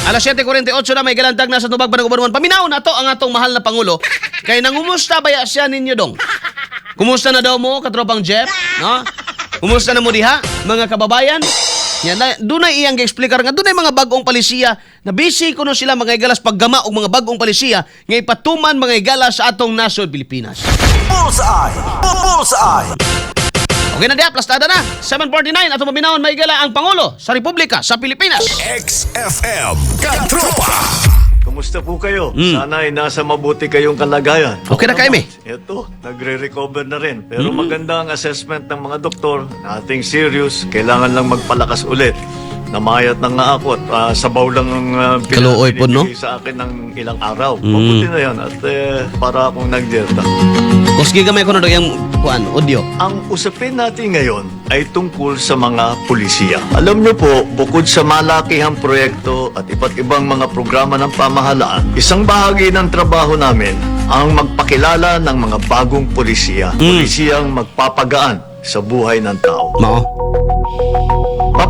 Alas 7:48 na, may galantag na sa tubag panag. Paminaw na to ang atong mahal na Pangulo. Kay nangumusta baya siya ninyo dong? Kumusta na daw mo, katropang Jeff? No? Kumusta na mo diha, mga kababayan? Yan, na, dunay iyang gi-explikar nga dunay mga bag-ong palisiya na busy kuno sila, mga igalas, paggama og mga bag-ong palisiya nga ipatuman, mga igala, sa atong nasod Pilipinas. Bullseye! Bullseye! Okay na diha, plastada na. 7:49, atong paminawon, may igala, ang Pangulo sa Republika sa Pilipinas. XFM Katropa! Kumusta po kayo? Sana ay nasa mabuti kayong kalagayan. Okay na kayo, me. Ito, nagre-recover na rin. Pero maganda ang assessment ng mga doktor. Nothing serious. Kailangan lang magpalakas ulit. Namayat na nga ako at sabaw lang ang Kaluoy po, no? binibigay sa akin ng ilang araw. Mabuti na yan at para akong nagdieta. Kusgi gamay ko na daw yung kuan, audio. Ang usapin natin ngayon ay tungkol sa mga pulisiya. Alam niyo po, bukod sa malakihang proyekto at iba't ibang mga programa ng pamahalaan, isang bahagi ng trabaho namin ang magpakilala ng mga bagong pulisiya. Pulisiyang magpapagaan sa buhay ng tao. Mao.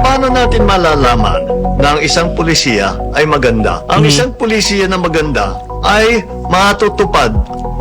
Paano natin malalaman na ang isang pulisiya ay maganda? Ang isang pulisiya na maganda ay matutupad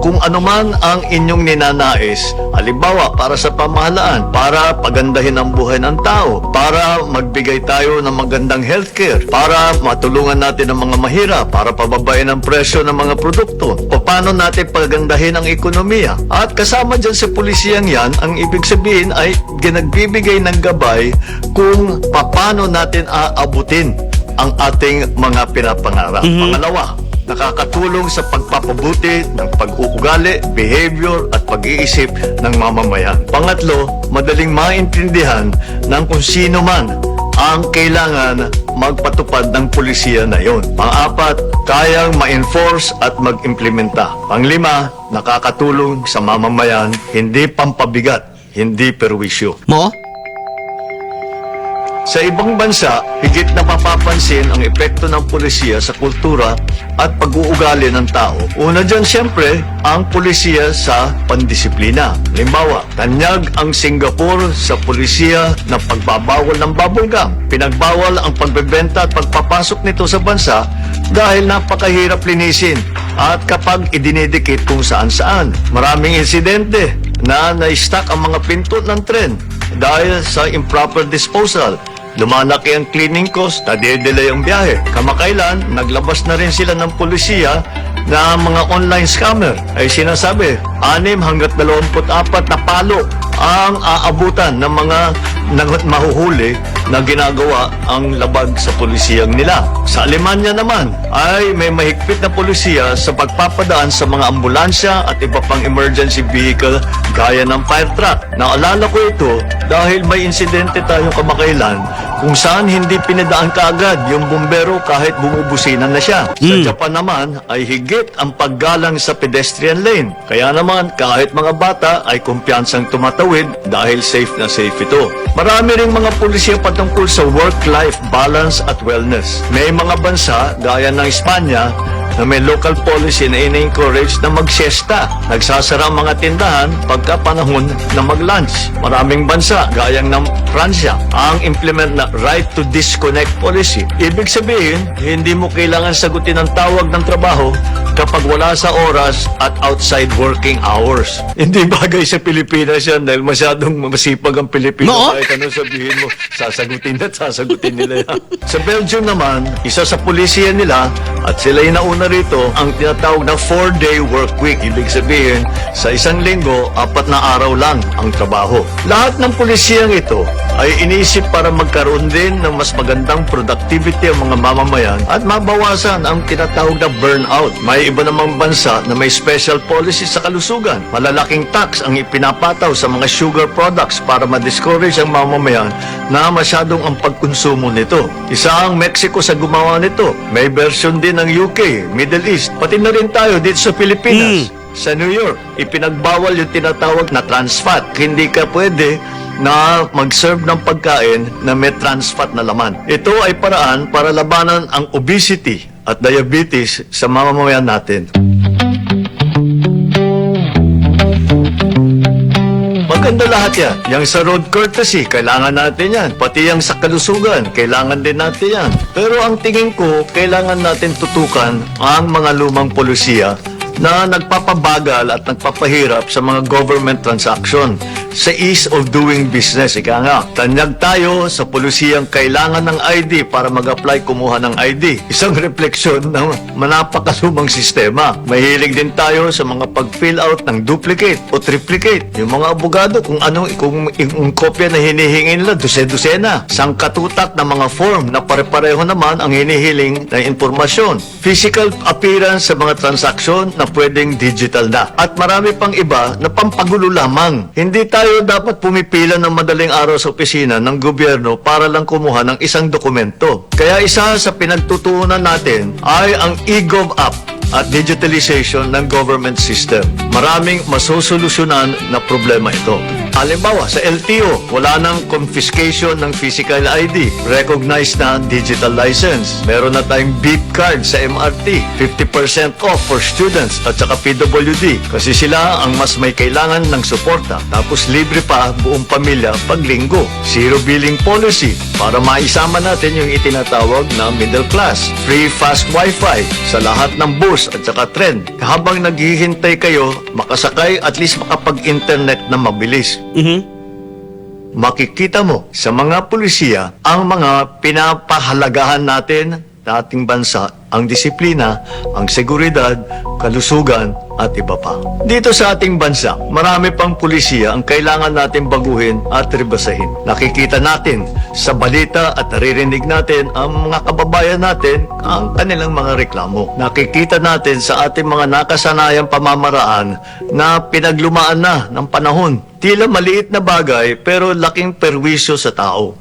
kung anuman ang inyong ninanais. Halimbawa, para sa pamahalaan, para pagandahin ang buhay ng tao, para magbigay tayo ng magandang healthcare, para matulungan natin ang mga mahirap, para pababain ang presyo ng mga produkto, paano natin pagandahin ang ekonomiya. At kasama dyan sa pulisiyang yan, ang ibig sabihin ay ginagbibigay ng gabay kung paano natin aabutin ang ating mga pinapangarap. Pangalawa, nakakatulong sa pagpapabuti ng pag-uugali, behavior at pag-iisip ng mamamayan. Pangatlo, madaling maintindihan ng kung sino man ang kailangan magpatupad ng pulisiya na yon. Pang-apat, kayang ma-enforce at mag-implementa. Panglima, nakakatulong sa mamamayan, hindi pampabigat, hindi perwisyo. Mao? Sa ibang bansa, higit na mapapansin ang epekto ng pulisiya sa kultura at pag-uugali ng tao. Una dyan, siyempre, ang pulisiya sa pandisiplina. Halimbawa, tanyag ang Singapore sa pulisiya na pagbabawal ng bubblegum. Pinagbawal ang pagbebenta at pagpapasok nito sa bansa dahil napakahirap linisin at kapag idinidikit kung saan-saan. Maraming insidente na na-stuck ang mga pinto ng tren dahil sa improper disposal. Lumalaki ang cleaning cost, nade-delay ang biyahe. Kamakailan, naglabas na rin sila ng polisiya na ang mga online scammer ay sinasabi, 6 hanggat 24 na palo ang aabutan ng mga mahuhuli na ginagawa ang labag sa pulisiyang nila. Sa Alemanya naman ay may mahigpit na polisiya sa pagpapadaan sa mga ambulansya at iba pang emergency vehicle gaya ng fire truck. Naalala ko ito dahil may insidente tayong kamakailan kung saan hindi pinadaan kaagad yung bumbero kahit bumubusinan na siya. Sa Japan naman ay higit ang paggalang sa pedestrian lane. Kaya naman kahit mga bata ay kumpiyansang tumatawid dahil safe na safe ito. Marami ring mga pulisya patungkol sa work-life balance at wellness. May mga bansa gaya ng Espanya na may local policy na ini-encourage na magsiesta. Nagsasara ang mga tindahan pagka panahon na mag-lunch. Maraming bansa, gaya ng Pransya, ang implement na right to disconnect policy. Ibig sabihin, hindi mo kailangan sagutin ang tawag ng trabaho kapag wala sa oras at outside working hours. Hindi bagay sa Pilipinas yan dahil masyadong masipag ang Pilipino. No? Kahit ano sabihin mo, sasagutin at sasagutin nila yan. Sa Belgium naman, isa sa polisiya nila, at sila yung nauna rito, ang tinatawag na 4-day work week. Ibig sabihin, sa isang linggo, 4 na araw lang ang trabaho. Lahat ng polisiyang ito ay iniisip para magkaroon din ng mas magandang productivity ang mga mamamayan at mabawasan ang tinatawag na burnout. May iba namang bansa na may special policy sa kalusugan. Malalaking tax ang ipinapataw sa mga sugar products para ma-discourage ang mamamayan na masyadong ang pagkonsumo nito. Isa ang Mexico sa gumawa nito. May version din ng UK, Middle East, pati na rin tayo dito sa Pilipinas. Sa New York, ipinagbawal yung tinatawag na trans fat. Hindi ka pwede na mag-serve ng pagkain na may trans fat na laman. Ito ay paraan para labanan ang obesity at diabetes sa mamamayan natin. Maganda Maganda lahat yan. Yang sa road courtesy, kailangan natin yan. Pati yung sa kalusugan, kailangan din natin yan. Pero ang tingin ko, kailangan natin tutukan ang mga lumang polisiya na nagpapabagal at nagpapahirap sa mga government transaction sa ease of doing business. Ika nga, tanyag tayo sa polisiyang kailangan ng ID para mag-apply kumuha ng ID. Isang refleksyon ng manapakalumang sistema. Mahilig din tayo sa mga pag-fill out ng duplicate o triplicate. Yung mga abogado, kung anong kung yung kopya na hinihingi nila, dose-dosena. Sangkatutak na mga form na pare-pareho naman ang hinihiling na impormasyon. Physical appearance sa mga transaksyon na pwedeng digital na. At marami pang iba na pampagulo lamang. Hindi tayo dapat pumipila ng madaling araw sa opisina ng gobyerno para lang kumuha ng isang dokumento. Kaya isa sa pinagtutuunan natin ay ang eGov app at digitalization ng government system. Maraming masosolusyonan na problema ito. Halimbawa, sa LTO, wala nang confiscation ng physical ID. Recognized na digital license. Meron na tayong beep card sa MRT. 50% off for students at saka PWD. Kasi sila ang mas may kailangan ng suporta. Tapos libre pa buong pamilya pag linggo. Zero billing policy para maisama natin yung itinatawag na middle class. Free fast wifi sa lahat ng bus at saka tren. Habang naghihintay kayo, makasakay, at least makapag-internet na mabilis. Makikita mo sa mga pulisiya ang mga pinapahalagahan natin sa ating bansa, ang disiplina, ang seguridad, kalusugan, at iba pa. Dito sa ating bansa, marami pang pulisiya ang kailangan natin baguhin at rebasahin. Nakikita natin sa balita at naririnig natin ang mga kababayan natin ang kanilang mga reklamo. Nakikita natin sa ating mga nakasanayang pamamaraan na pinaglumaan na ng panahon. Tila maliit na bagay pero laking perwisyo sa tao.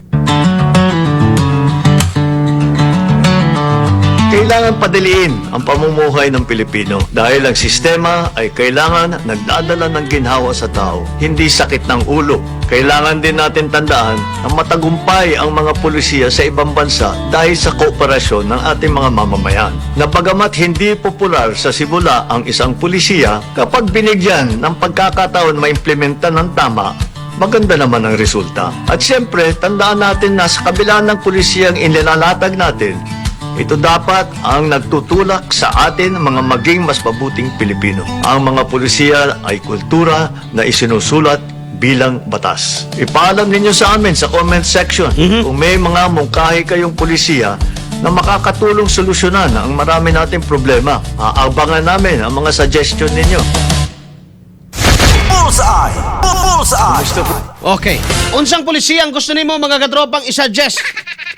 Kailangan padaliin ang pamumuhay ng Pilipino dahil ang sistema ay kailangan nagdadala ng ginhawa sa tao, hindi sakit ng ulo. Kailangan din natin tandaan na matagumpay ang mga pulisiya sa ibang bansa dahil sa kooperasyon ng ating mga mamamayan. Na bagamat hindi popular sa simula ang isang pulisiya, kapag binigyan ng pagkakataon maimplementa ng tama, maganda naman ang resulta. At siyempre, tandaan natin na sa kabila ng pulisiyang inilalatag natin, ito dapat ang nagtutulak sa atin mga maging mas mabuting Pilipino. Ang mga pulisiya ay kultura na isinusulat bilang batas. Ipaalam ninyo sa amin sa comment section kung may mga mungkahi kayong pulisiya na makakatulong solusyonan ang marami nating problema. Aabangan namin ang mga suggestion ninyo. Bullseye! Bullseye! Okay. Unsang pulisiya ang gusto nimo, mga katropang, isuggest?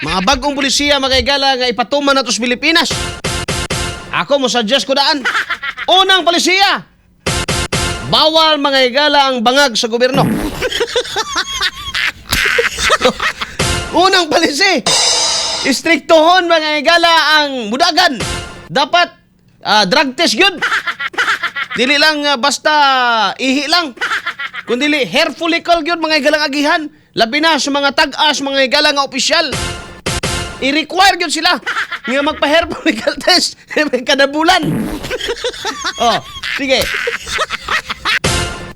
Mga bagong pulisiya, mga higala, nga ipatuman nato sa Pilipinas. Ako mo suggest ko daan. Unang pulisiya. Bawal, mga higala, ang bangag sa gobyerno. Unang polisi. Istriktohon, mga higala, ang mudagan. Dapat drug test yun. Dili lang basta ihi lang. Kundi hair follicle gyud, mga higalang agihan. Labi na sa mga tag-as, mga higala, nga opisyal. I-require gyud sila nga magpa-hair follicle test kada bulan. Oh, sige.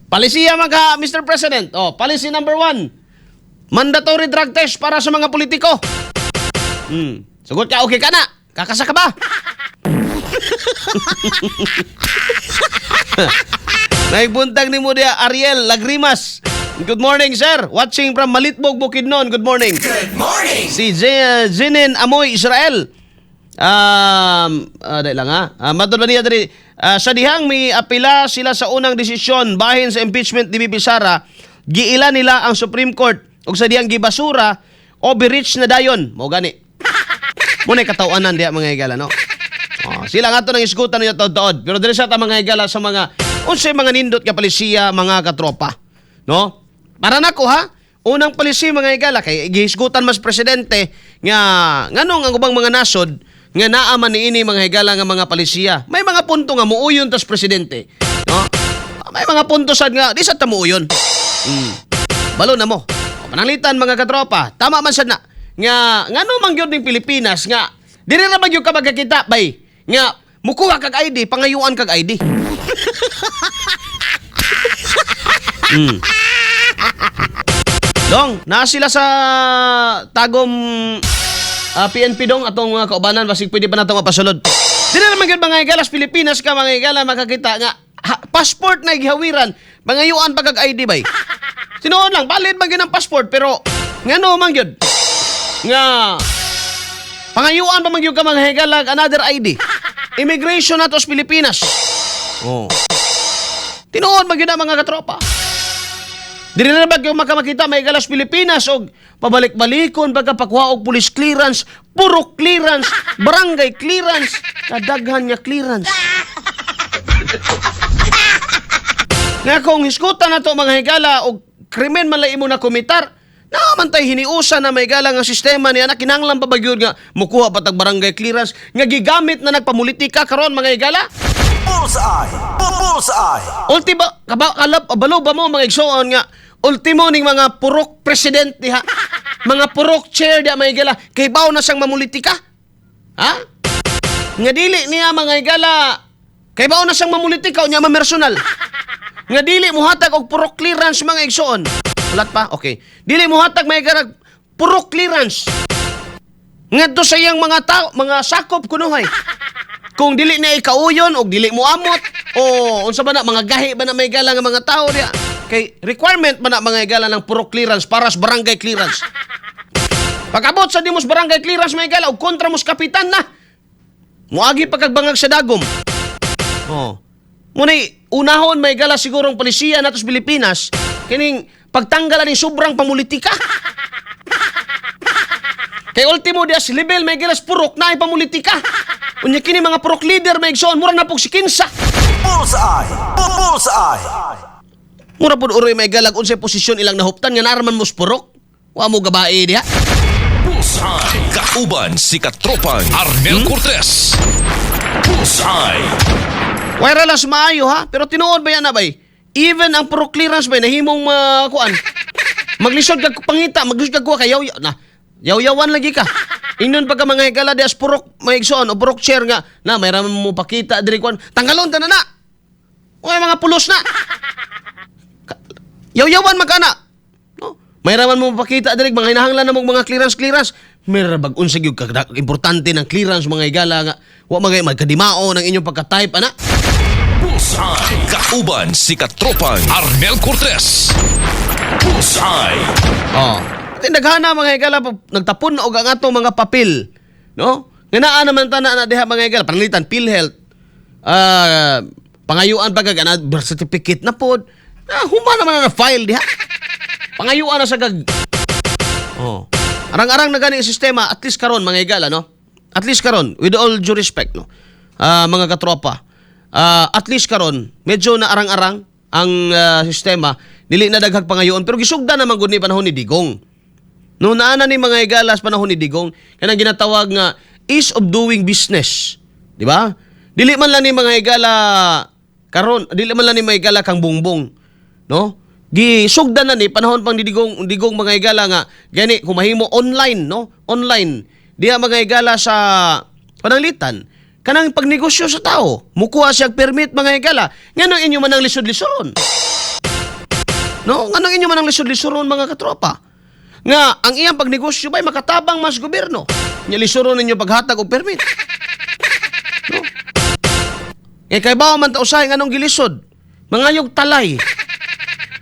Palisiya mga Mr. President. Oh, policy number 1. Mandatory drug test para sa mga politiko. Sugot ka, okay ka na. Kakasa ka ba? Naibuntag ni mo diya, Ariel Lagrimas. Good morning, sir. Watching from Malitbog, Bukidnon. Good morning. Good morning. Si Zinin Amoy Israel. Dahil lang ha. Matod ba niya diri? Sa dihang may apela sila sa unang desisyon bahin sa impeachment ni VP Sara, giila nila ang Supreme Court ug sa dihang gibasura, overreach na dayon. Mao gani. Muna katawanan diya, mga higala, no? Oh, sila nga to nang isgutan niya taod-taod. Pero diri sa ta, mga higala, sa mga unsay mga nindot nga palisiya, mga katropa, no? Para nako ha, unang palisi, mga higala, kay gihisgutan mas presidente nga nganong ang ubang mga nasod nga naa man niini, mga higala, nga mga palisiya. May mga punto nga muuyon tas presidente, no? May mga punto sad nga di sad ta muuyon. Balo na mo. O, pananglitan, mga katropa, tama man sad na nga ngano man gyud ning Pilipinas nga diri ra ba gyud ka magkakita bay nga mukuha kag ID, pangayuan kag ID. Dong, naa sila sa Tagum PNP, dong, atong mga kaubanan, basig pwede pa nato mapasulod. Di na naman gyud, mga higala, sa Pilipinas ka, mga higala, makakita nga ha, passport na gihawiran, mangayuan pa kag ID bay. Tinuod lang, valid man gyud ang passport, pero ngano man gyud nga pangayuan pa man gyud ka, mga higala, another ID? Immigration nato sa Pilipinas. Oh. Tinuod man gyud na, mga katropa. Dili na ba yung makamakita may galas Pilipinas og pabalik-balikon pagkapakuha og police clearance, puro clearance, barangay clearance, kadaghan nga clearance. Nga kung hisgutan na to, mga higala, og krimen man lang imo na komitar, naman tay hiniusa na may gala nga sistema niya na kinahanglan pa ba gyud nga mukuha pa tag barangay clearance nga gigamit na nagpamulitika karon, mga higala? Bullseye! Bullseye! Ultimo, kaba, kalab, balo ba mo, mga igsoon, nga ultimo ning mga purok president diha, mga purok chair diha, mga higala, kay baw na siyang mamulitika? Ha? Nga dili niya, mga higala, kay baw na siyang mamulitika o niya mamersonal. Nga dili muhatag og purok clearance, mga igsoon. Ulat pa? Okay. Dili muhatag, mga higala, purok clearance ngadto sa iyang mga tao, mga sakop kunuhay. Kung dili niya ikauyon og dili mo amot o unsa ba na mga gahi ba na may gala nga mga tao diha. Kay requirement ba na, mga higala, ng purok clearance para sa barangay clearance. Pag-abot sa dimos barangay clearance, may gala, og kontra mos kapitan na. Muagi pa kag bangag sa dagom. Oh. Muna'y unahon, may gala, sigurong polisiya nato sa Pilipinas kining pagtanggal ani sobrang pamulitika. Kay ultimo dias level may gilas purok na ay pamulitika. Unya kini mga purok leader, may igsoon, mura na pug si kinsa. Bullseye! Bullseye! Mura pud uroy, may galag, unsay posisyon ilang nahuptan nga naraman mo sa purok. Wa mo gabae diha. Bullseye. Kauban si Katropang Arnel Cortez. Bullseye. Wala lang sa maayo ha, pero tinuod ba yan na bay? Even ang purok clearance bay nahimong kuan. Maglisod kag pangita, maglisod kag kuha kay yaw na. Yaw-yawan lagi ka. Ingnon pagka mga higala dias purok may igsoon o purok chair nga na may raman mo pakita diri kuan. Tanggalon ta na na. Uy, mga pulos na. Yaw-yawan magkana. No? May raman mo pakita diri mga hinahanglan na mong mga clearance clearance. May bag unsa gyud ka importante ng clearance, mga higala, nga wa magay magkadimao ng inyong pagka-type ana. Bullseye. Kauban si Katropang Arnel Cortez. Bullseye. Oh. At daghana, mga higala, nagtapon na og ang atong mga papel, no? Nga naa naman ta na diha, mga higala, pananglitan PhilHealth. Pangayuan pa kag ana birth certificate na pod. Na huma naman na file diha. Pangayuan na sa kag. Oh. Arang-arang na gani ang sistema at least karon, mga higala, no? At least karon, with all due respect, no? Mga katropa. At least karon medyo na arang-arang ang sistema, dili na daghag pangayoon, pero gisugda naman gud ni panahon ni Digong. No, naa na ni, mga higala, sa panahon ni Digong kanang ginatawag nga ease of doing business, di ba? Dili man lang ni, mga higala, karon, dili man lang ni, mga higala, kang Bongbong, no? Gisugda na ni panahon pang ni Digong, mga higala, nga gani kung mahimo online, no? Online. Diha, mga higala, sa pananglitan kanang pagnegosyo sa tao, mukuha siya og permit, mga higala, nganong inyo man ang lisod-lisoron? No, nganong inyo man ang lisod-lisoron, mga katropa? Nga ang iyang pagnegosyo ba'y makatabang mas gobyerno? Nya lisuron ninyo paghatag og permit. No? Kay kay bawo man ta usahay nganong gilisod. Mangayog talay.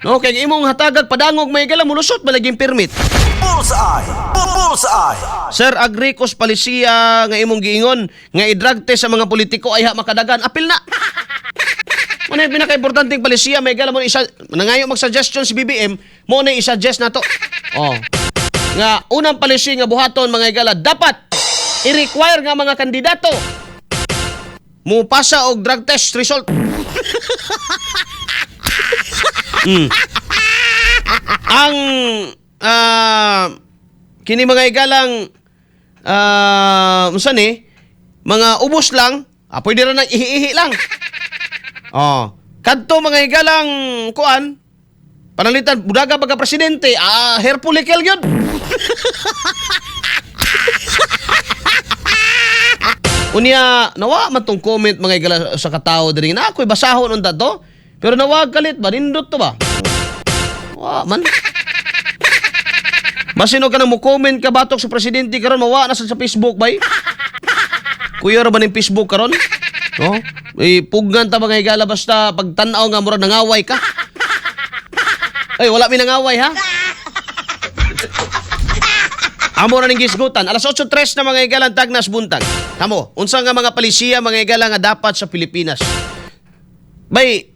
No, kay imong hatagag padangog, may gala, mulusot malaging permit. Bullseye! Bullseye! Sir, agree ko sa palisiya nga imong giingon nga i-drug test sa mga politiko ay ha makadagan. Apil na. Mo na yung pinaka-importanteng palisiya, may gala mo na isa nangayo mag-suggestion si BBM, mo na i-suggest na to. Oh. Nga unang palisiya nga buhaton, mga higala, dapat i-require nga mga kandidato mo pasa og drug test result. Ang kini, mga igalang, unsa ni mga ubos lang, pwede ra nang ihi-ihi lang. Oh, kadto, mga igalang, kuan pananglitan budaga pagka presidente, hair follicle gyud. Unya nawa man tong comment, mga igala, sa katao diri na ako'y basahon unta to. Pero nawa kalit ba nindot to ba? Wa man. Basin og ka nang mo comment ka batok sa presidente karon, mawa na sa Facebook bay. Kuya ra ba ning Facebook karon? No? Eh, pugnan ta, mga higala, basta pagtan-aw nga murag nangaway ka. Ay, wala mi nangaway ha. Amo na ning gisgutan. Alas 8:03 na, mga higala, tagnas buntag. Tamo, unsa nga mga palisiya, mga higala, nga dapat sa Pilipinas? Bay,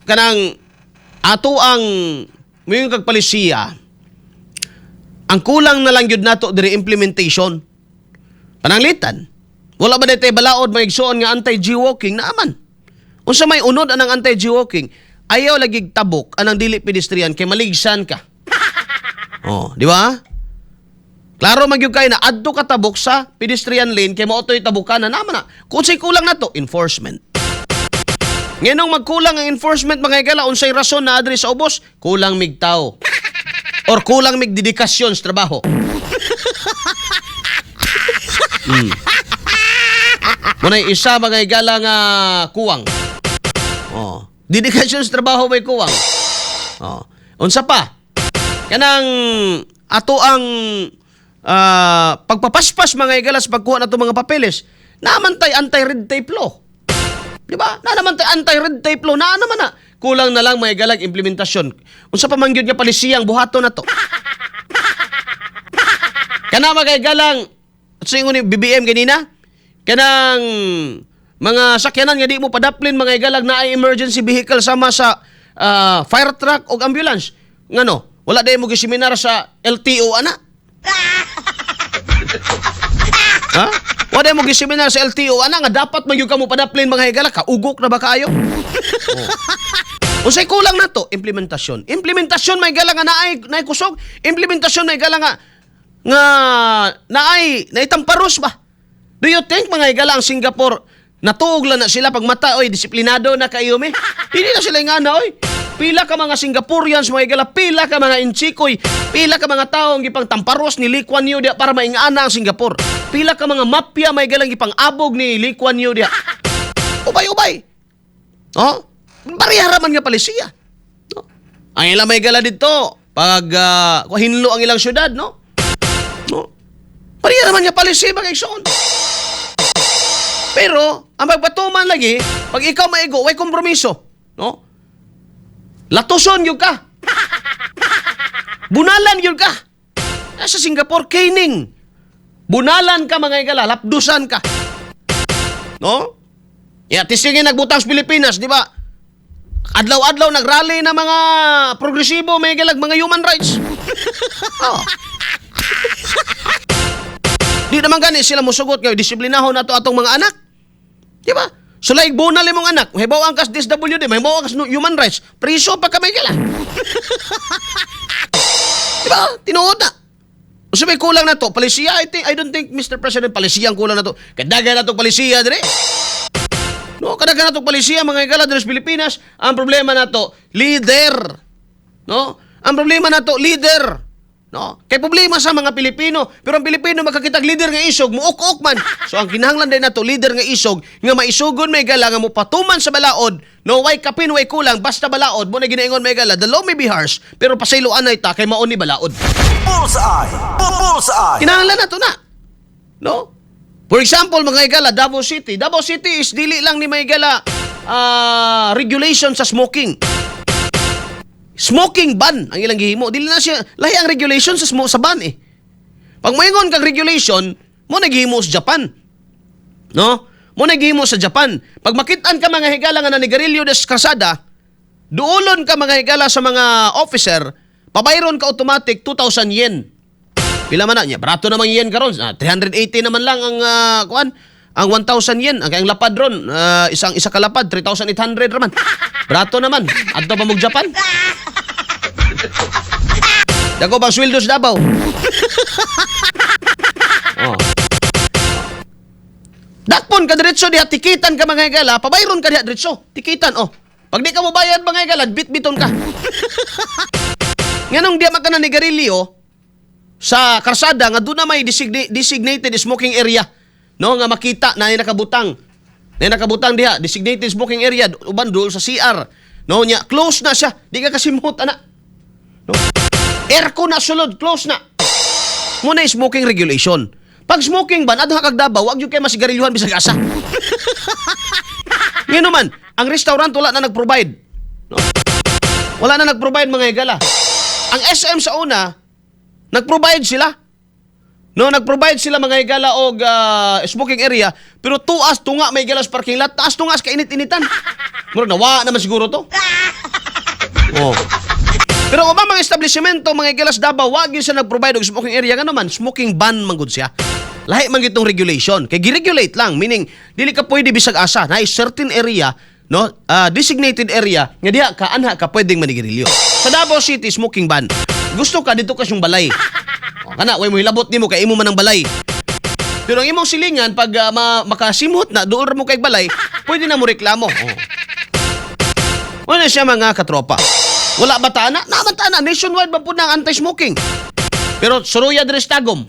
kanang ato ang moingon kag palisiya, ang kulang na lang gyud nato diri, implementation. Pananglitan, wala ba daytoy balaod, mga igsoon, nga anti-jaywalking na aman? Unsa may unod anang anti-jaywalking? Ayaw lagi tabok anang dili pedestrian kay maligsan ka. Oh, di ba? Klaro man gyud kay na adto ka tabok sa pedestrian lane kay mao to'y tabukan na naman na. Kung say kulang nato, enforcement. Nganong magkulang ang enforcement, mga higala, unsay rason na adri sa ubos? Kulang mig tao. Or kulang mig dedikasyon sa trabaho. Muna'y isa, mga higala, nga kuwang. Oh. Dedikasyon sa trabaho may kuwang. Oh. Unsa pa? Kanang ato ang pagpapaspas, mga higala, sa pagkuha nato mga papeles. Naa man tay anti-red tape law. Di ba? Naa naman tay anti-red tape law. Naa naman na. Kulang na lang, mga higala, implementasyon. Unsa pa man gyud nga palisiyang buhaton nato? Kana, mga higalang, sa ingon ni BBM ganina, kanang mga sakyanan nga di mo padaplin, mga higalang, na ay emergency vehicle sama sa fire truck o ambulance. Ngano, wala diay mo giseminar sa LTO ana? Ha? Wala mo giseminar sa LTO ana nga dapat man gyud ka mo padaplin, mga higala? Kaugok na ba kaayo? Oh. Unsay kulang nato? Implementasyon. Implementasyon, may higala, nga naay kusog. Implementasyon, may higala, nga naay naitamparos ba? Do you think, mga higala, ang Singapore natuog lang na sila pag mata, oy, disiplinado na kayo mi? Dili na sila nga na, oy. Pila ka mga Singaporeans, mga higala, pila ka mga Intsikoy, pila ka mga tawo ang gipang tamparos ni Lee Kuan Yew diya para maingana ang Singapore. Pila ka mga mafia, mga higala, gipang abog ni Lee Kuan Yew diya. Ubay-ubay. Oh? Pareha man nga palisiya. No? Ang ilang may gala dito, pag hinlo ang ilang syudad, no? No? Pareha naman nga palisiya, mga igsoon. Pero, ang pagpatuman lagi, pag ikaw maigo, way kompromiso. No? Latuson gyud ka. Bunalan gyud ka. Sa Singapore, caning. Bunalan ka, mga higala, lapdusan ka. No? Ya, tisingin nagbutang sa Pilipinas, di ba? Adlaw-adlaw nagrally na mga progresibo, may galag mga human rights. Oh. Di naman gani sila musugot ngayon, disiplinahon nato atong mga anak. Di ba? So like bunal imong anak, mahibaw ang kas DSWD, mahibaw ang kas human rights, priso pa ka may gala. Di ba? Tinuod na. So may kulang na to. Palisiya, I don't think, Mr. President, palisiya ang kulang na to. Kadagan na to palisiya dire. No, kadagan na to palisiya, mga higala, diri sa Pilipinas. Ang problema na to, leader. No? Ang problema na to, leader. No? Kay problema sa mga Pilipino, pero ang Pilipino makakitag leader nga isog, muuk-uk man. So ang kinahanglan din nato, leader nga isog nga maisugon may gala nga mopatuman sa balaod, no, way kapin, way kulang, basta balaod mo na ginaingon may gala, the law may be harsh, pero pasayloan na ita kay mao ni balaod. Bullseye! Bullseye! Kinahanglan na to na. No? For example, mga higala, Davao City. Davao City is dili lang ni mga higala regulation sa smoking. Smoking ban ang ilang gihimo. Dili na siya lahi ang regulation sa ban eh. Pag moingon kag regulation, mo na gihimo sa Japan. No? Mo na gihimo sa Japan. Pag makitaan ka, mga higala, nga nanigarilyo des kasada, duolon ka, mga higala, sa mga officer, pabayron ka automatic 2,000 yen. Pila man na niya? Barato namang yen karon. 380 naman lang ang kuan, ang 1,000 yen. Ang kayang lapad ron, isang isa ka lapad 3,800 raman. Barato naman. Adto pa mo Japan. Dako bang sweldo sa Davao? Oh. Dakpon ka diretso diha, tikitan ka, mga higala, pabayron ka diha diretso. Tikitan, oh. Pag di ka mo bayad, mga higala, bit-biton ka. Nganong di man ka na nigarilyo sa karsada nga doon na may designated smoking area, no, nga makita na nakabutang diha, designated smoking area, uban dul sa CR, no, nya close na siya, di ka kasimhot ana? No? Aircon na sulod, close na. Mao na smoking regulation. Pag smoking ban, adha kag Davao, wag jud kay masigarilyohan bisag asa. Ngano man, ang restaurant wala na nag-provide. No? Wala na nag-provide, mga higala. Ang SM sa una, nag-provide sila. No, nag-provide sila, mga higala, og smoking area, pero tuas tunga may higala sa parking lot, taas tungas ka init-initan. Murag nawa naman siguro to. Oh. Pero ubang mga establishmento, mga higala, sa Davao, wag yun siya nag-provide og smoking area, ngano man, smoking ban man gud siya. Lahi man gitong regulation. Kay gi-regulate lang, meaning dili ka pwede bisag asa, na certain area, no, designated area nga diha ka anha ka pwedeng manigarilyo. Sa Davao City, smoking ban. Gusto ka dito ka siyang balay. O, kana way mo hilabot nimo kay imo man ang balay. Pero ang imong silingan pag makasimhot na duol ra mo kay balay, pwede na mo reklamo. Oh. Wala siya, mga katropa. Wala ba ta na? Naman ta na nationwide ba pud na ang anti-smoking? Pero suruya diri sa Tagum.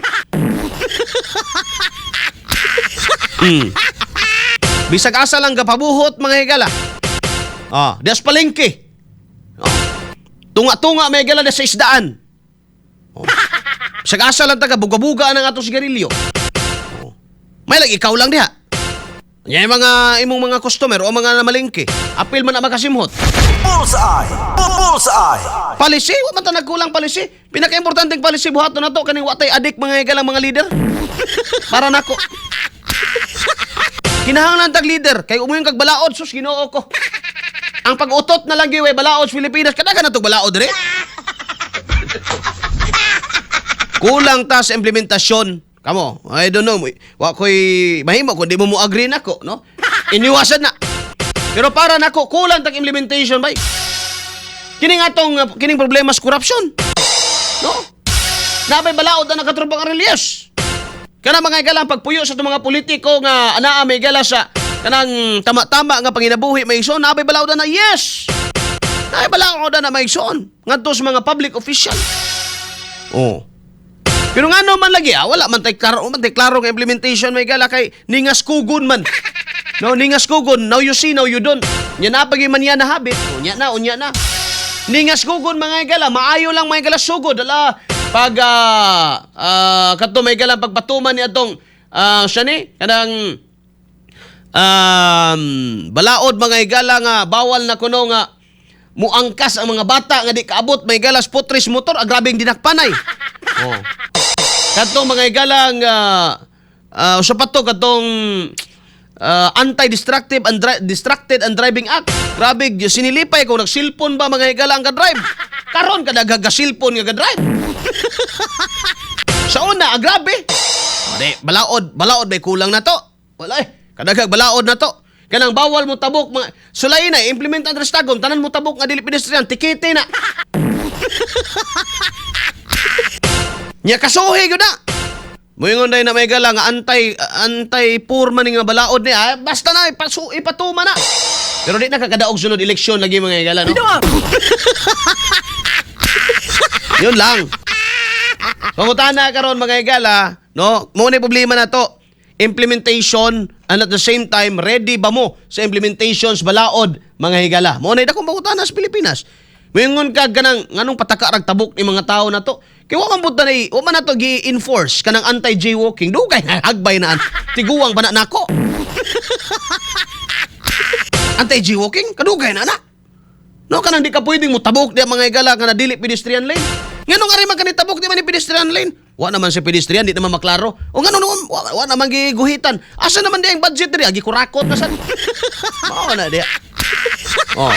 Bisag asa lang gapabuhot, mga higala. Ah, dias palengke. Oh. Tunga-tunga may higala sa isdaan. Oh. Bisag asa lang taga buga-buga ang atong sigarilyo. Oh. May lang ikaw lang diha. Nya yung mga imong mga customer o mga namalengke, apil man na makasimhot. Bullseye! Bullseye! Policy, wa man ta nagkulang policy. Pinaka-importanteng policy buhaton na to kaning watay adik, mga higalang mga leader. Para nako. Kinahanglan tag leader kay umuyon kag balaod, sus, Ginoo ko. Ang pag-utot na lang gyud balaod sa Pilipinas, kadagan na tog balaod dire. Kulang ta sa implementasyon. Kamo, I don't know, wa ko'y mahimo kung di mo mo agree nako, no? Iniwasan na. Pero para nako kulang tag implementation bay. Kining atong kining problema sa korupsyon. No? Nabay balaod na nakatropang Aurelius. Kana, mga higala, ang pagpuyo sa itong mga politiko nga anaa may gala sa kanang tama-tama nga panginabuhi may igsoon, nabay balaod na, yes. Nabay balaod na may igsoon ngadto sa mga public official. Oh. Pero ngano man lagi wala man tay klaro nga implementation may gala kay ningas kugon man. No, ningas kugon, now you see, now you don't. Nya na pagi man yan na habit. Unya na, unya na. Ningas kugon, mga higala, maayo lang, mga higala, sugod ala pag kadto may gala pagpatuman ni atong siya ni kanang balaod, mga higala, nga bawal na kuno nga muangkas ang mga bata nga di kaabot may galas potres motor, grabeng dinakpanay. Oh. Kadtong, mga higala, nga sa pa to, katong anti-destructive and distracted and driving act. Grabe, sinilipay kung nagsilpon ba, mga higala, ang ka-drive. Karon kada ga-cellphone nga ga-drive. Sa una, grabe. O, di, balaod, balaod may kulang na to. Wala eh. Kadagag balaod na to. Kanang bawal mo tabok mga sulay na implement ang Tagum, tanan mo tabok nga dili pedestrian, tikete na. Nya kasuhi gyud na. Moingon day na may gala nga anti anti poor man nga balaod ni basta na ipatuma na. Pero di na kakadaog sunod eleksyon lagi, mga higala, no? Yun lang. Pangutana karon, mga higala, no? Mo na problema na to. Implementation and at the same time ready ba mo sa implementations balaod, mga higala? Mo na dakong pangutana sa Pilipinas. Moingon ka ganang nganong pataka rag tabok ni mga tao na to. Kay wa man pud na wa man nato gi-enforce kanang anti-jaywalking. Dugay na hagbay na an. Tiguang pa na nako. Anti-jaywalking kadugay na na. No, kanang di ka pwedeng mo tabok di mga higala nga na dili pedestrian lane. Ngano nga rin man kani tabok di man ni pedestrian lane? Wa naman si pedestrian, di naman maklaro. O ngano naman wa naman giguhitan. Asa naman di ang budget diri? Agi kurakot na sad. Mao na di. Oh.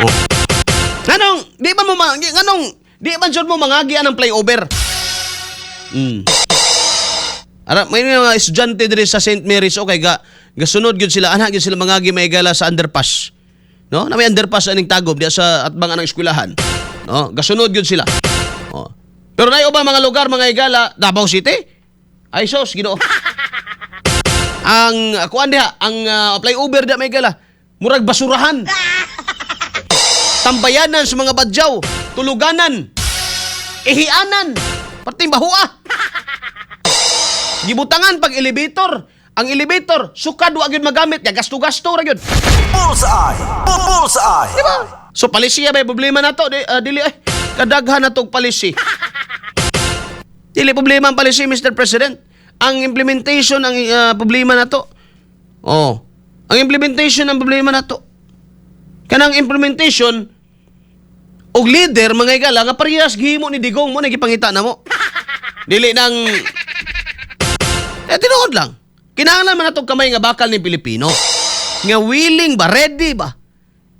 Oh. Nganong di man jud mo mangagian ang flyover? Ara may mga estudyante diri sa St. Mary's, okay ga gasunod gyud sila ana gyud sila mangagi may gala sa underpass. No? Na may underpass aning Tagum diya sa atbang anang eskwelahan. No? Gasunod gyud sila. Oh. Pero naay uban mga lugar, mga higala, Davao City. Ay sos, Ginoo. Ang kuan diha, ang flyover diha may gala. Murag basurahan. Tambayanan sa mga badyaw, tuluganan, ihianan, pating bahua. Gibutangan pag elevator. Ang elevator, sukad wa gyud magamit, ya gasto-gasto ra gyud. Bullseye! Bullseye! Di ba? So palisiya ba yung problema na to? Dili ay kadaghan na tog palisi. Dili problema ang palisi, Mr. President. Ang implementation ang problema na to. Oh. Ang implementation ang problema na to. Kanang implementation og leader, mga igala, nga parehas gihimo ni Digong mo na gipangita na mo. Dili nang eh tinuod lang. Kinahanglan man natong kamay nga bakal ni Pilipino. Nga willing ba, ready ba?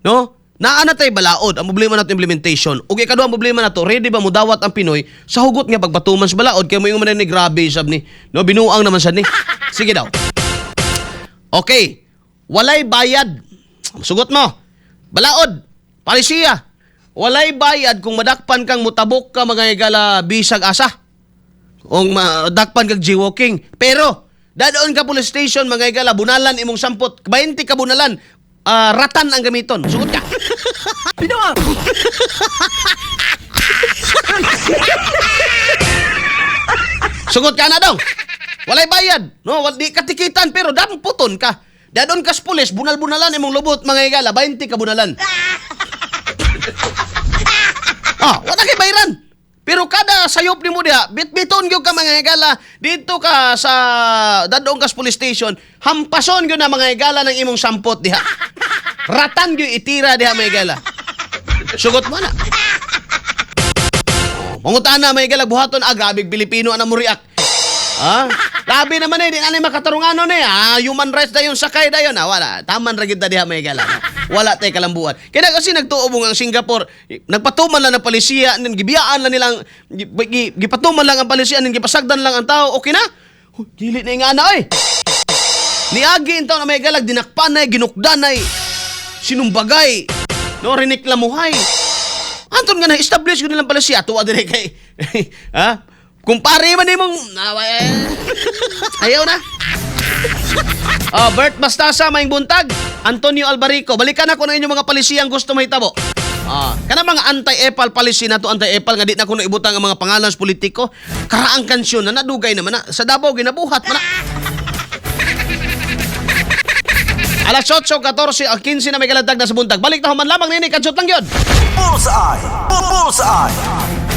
No? Naa na tay balaod, ang problema nato implementation. Ug ikaduha ang problema nato, ready ba mudawat ang Pinoy sa hugot nga pagpatuman sa balaod kay moingon man ni grabe sab ni. No, binuang naman sad ni. Sige daw. Okay. Walay bayad. Sugot mo. Balaod. Palisiya. Walay bayad kung madakpan kang mutabok ka, mga higala, bisag asa. Kung madakpan kag jaywalking. Pero, dadon ka police station, mga higala, bunalan imong sampot. 20 ka bunalan. Ratan ang gamiton. Sugot ka. Sugot ka na daw. Walay bayad. No, di katikitan pero damputon ka. Dadon ka sa pulis, bunal-bunalan imong lubot, mga higala, 20 ka bunalan. Wala kay bayran. Pero kada sayop nimo diha, bitbiton gyud ka, mga higala, dito ka sa dadong ka sa police station, hampason gyud na, mga higala, ng imong sampot diha. Ratan gyud itira diha, mga higala. Sugot mo na. Oh, pangutan na, mga higala, buhaton ah, grabe Pilipino ana mo react. Ah, labi naman eh, di na ni makatarunganon eh. Human rights dayon, sakay dayon. Wala. Taman ra gyud ta diha, may gala. Wala tay kalambuan. Kaya kasi nagtuo ang Singapore, nagpatuman lang ng palisiya, nin gibiyaan lang nilang gipatuman lang ang palisiya, nin gipasagdan lang ang tao, okay na? Huy, dili na nga na oy. Niagi in taon na may galag, dinakpanay, ginukdanay, sinumbagay, no, riniklamuhay. Anton nga na-establish ko nilang palisiya, tuwa dire kay, ha? Kumpare man imong, ayaw na. Oh, Bert Bastasa, maing buntag. Antonio Albarico, balikan ako ng inyong mga palisiyang gusto mahitabo. Kana mga anti-epal policy na to, anti-epal nga di na kuno ibutang ang mga pangalan sa politiko. Karaang kansyon na nadugay naman na sa Davao ginabuhat man na. Alas 8:14, ang 15 na may kalantag na sa buntag. Balik na human lamang nini, kadsot lang yun. Bullseye! Bullseye!